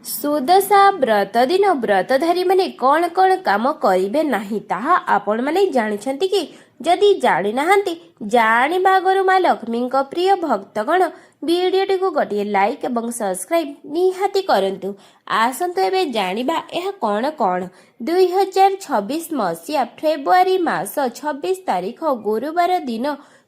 ସୁଦଶା ବ୍ରତ ଦିନ ବ୍ରତଧାରୀମାନେ କ'ଣ କ'ଣ କାମ କରିବେ ନାହିଁ, ତାହା ଆପଣମାନେ ଜାଣିଛନ୍ତି କି? ଯଦି ଜାଣିନାହାନ୍ତି, ଜାଣିବା ଆଗରୁ ମା ଲକ୍ଷ୍ମୀଙ୍କ ପ୍ରିୟ ଭକ୍ତଗଣ ଭିଡ଼ିଓଟିକୁ ଗୋଟିଏ ଲାଇକ୍ ଏବଂ ସବସ୍କ୍ରାଇବ୍ ନିହାତି କରନ୍ତୁ। ଆସନ୍ତୁ ଏବେ ଜାଣିବା ଏହା କ'ଣ କ'ଣ। 2026 ମସିହା ଫେବୃଆରୀ ମାସ 26 ତାରିଖ ଗୁରୁବାର ଦିନ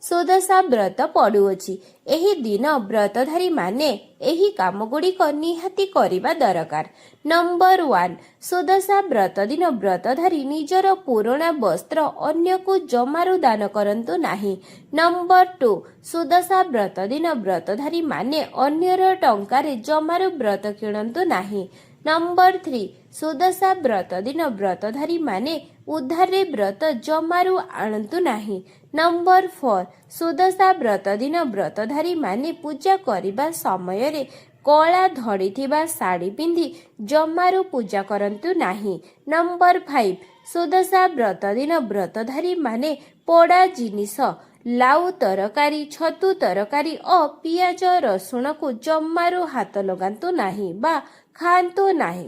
ସୁଦଶା ବ୍ରତ ପଡ଼ୁଅଛି। ଏହି ଦିନ ବ୍ରତଧାରୀମାନେ ଏହି କାମଗୁଡ଼ିକ ନିହାତି କରିବା ଦରକାର। ନମ୍ବର 1, ସୁଦଶା ବ୍ରତ ଦିନ ବ୍ରତଧାରୀ ନିଜର ପୁରୁଣା ବସ୍ତ୍ର ଅନ୍ୟକୁ ଜମାରୁ ଦାନ କରନ୍ତୁ ନାହିଁ। ନମ୍ବର 2, ସୁଦଶା ବ୍ରତ ଦିନ ବ୍ରତଧାରୀମାନେ ଅନ୍ୟର ଟଙ୍କାରେ ଜମାରୁ ବ୍ରତ କିଣନ୍ତୁ ନାହିଁ। ନମ୍ବର 3, ସୁଦଶା ବ୍ରତ ଦିନ ବ୍ରତଧାରୀମାନେ ଉଧାରରେ ବ୍ରତ ଜମାରୁ ଆଣନ୍ତୁ ନାହିଁ। ନମ୍ବର 4, ସୁଦଶା ବ୍ରତ ଦିନ ବ୍ରତଧାରୀମାନେ ପୂଜା କରିବା ସମୟରେ କଳା ଧଡ଼ି ଥିବା ଶାଢ଼ୀ ପିନ୍ଧି ଜମାରୁ ପୂଜା କରନ୍ତୁ ନାହିଁ। ନମ୍ବର 5, ସୁଦଶା ବ୍ରତ ଦିନ ବ୍ରତଧାରୀମାନେ ପୋଡ଼ା ଜିନିଷ, ଲାଉ ତରକାରୀ, ଛତୁ ତରକାରୀ ଓ ପିଆଜ ରସୁଣକୁ ଜମାରୁ ହାତ ଲଗାନ୍ତୁ ନାହିଁ ବା ଖାଆନ୍ତୁ ନାହିଁ।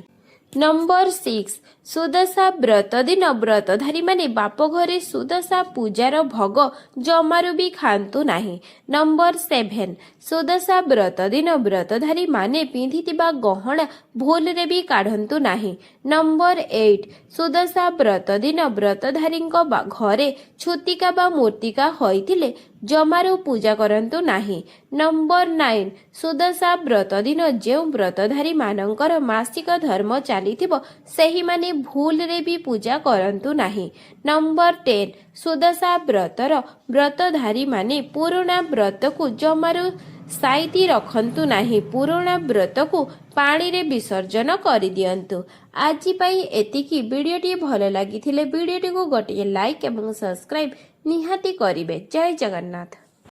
ନମ୍ବର 6, ସୁଦଶା ବ୍ରତ ଦିନ ବ୍ରତଧାରୀମାନେ ବାପଘରେ ସୁଦଶା ପୂଜାର ଭୋଗ ଜମାରୁ ବି ଖାଆନ୍ତୁ ନାହିଁ। ନମ୍ବର 7, ସୁଦଶା ବ୍ରତ ଦିନ ବ୍ରତଧାରୀମାନେ ପିନ୍ଧିଥିବା ଗହଣା ଭୁଲରେ ବି କାଢ଼ନ୍ତୁ ନାହିଁ। ନମ୍ବର 8, ସୁଦଶା ବ୍ରତ ଦିନ ବ୍ରତଧାରୀଙ୍କ ଘରେ ଛୁତିକା ବା ମୂର୍ତ୍ତିକା ହୋଇଥିଲେ ଜମାରୁ ପୂଜା କରନ୍ତୁ ନାହିଁ। ନମ୍ବର 9, ସୁଦଶା ବ୍ରତ ଦିନ ଯେଉଁ ବ୍ରତଧାରୀମାନଙ୍କର ମାସିକ ଧର୍ମ ଚାଲିଥିବ, ସେହିମାନେ ଭୁଲରେ ବି ପୂଜା କରନ୍ତୁ ନାହିଁ। ନମ୍ବର 10, ସୁଦଶା ବ୍ରତର ବ୍ରତଧାରୀମାନେ ପୁରୁଣା ବ୍ରତକୁ ଜମାରୁ ସାଇତି ରଖନ୍ତୁ ନାହିଁ। ପୁରୁଣା ବ୍ରତକୁ ପାଣିରେ ବିସର୍ଜନ କରିଦିଅନ୍ତୁ। ଆଜି ପାଇଁ ଏତିକି। ଭିଡ଼ିଓଟି ଭଲ ଲାଗିଥିଲେ ଭିଡ଼ିଓଟିକୁ ଗୋଟିଏ ଲାଇକ୍ ଏବଂ ସବସ୍କ୍ରାଇବ୍ ନିହାତି କରିବେ। ଜୟ ଜଗନ୍ନାଥ।